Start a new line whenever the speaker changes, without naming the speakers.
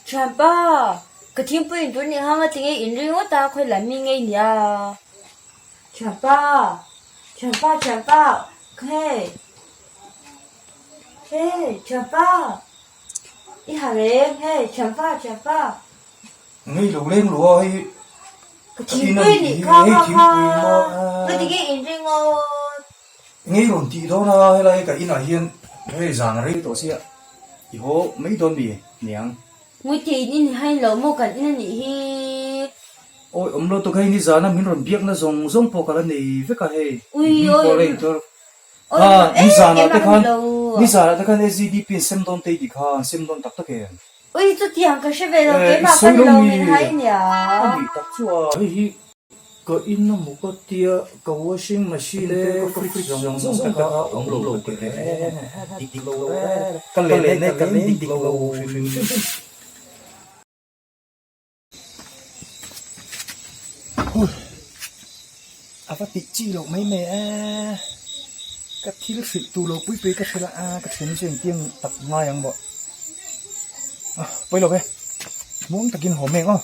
Thianpa, ka thingpui in tur nih hang a tinge in ringawt a, khawi lam mi ngei nia. Thianpa, thianpa, thianpa, hei, hei, thianpa, i ha reng, hei, thianpa, thianpa.
Ngei lo leng lo a hei.
Ka thingpui nih kha kha kha, nga tinge in ringawt.
Ngei rawn tih dawn a, helai ka inah hian hei zan a rei tawh sia, i haw mai dawn mi niang.
Ngawite in in hain lo maw kan in a nih hi.
Awi awm lo tuk hei ni zana min rawn biakna zawng zawng pawh ka la nei vek a hei.
Ui awi
Pawh la intur. Kha ni zanah te khan ni zanah te khan SGDP an sem dawn te i ti kha an sem dawn tak tak em?
Ui chutiang ka hre ve lo keimah ka ni lo min hai nia.
A nih tak chu a hei hi Ka in a mu ka tia ka washing machine te ka fridge zawng zawng te kha a awm lo ka ti reng a, dik lo reng ka len e ka len dik lo hrim hrim. Hui a va tih chi loh mai mai a, ka thil hrilh tur lo pui pui ka hrilh a, ka thian hi chu engtiang tak ngai ang maw, pawi lo ve, muang takin haw mek aw.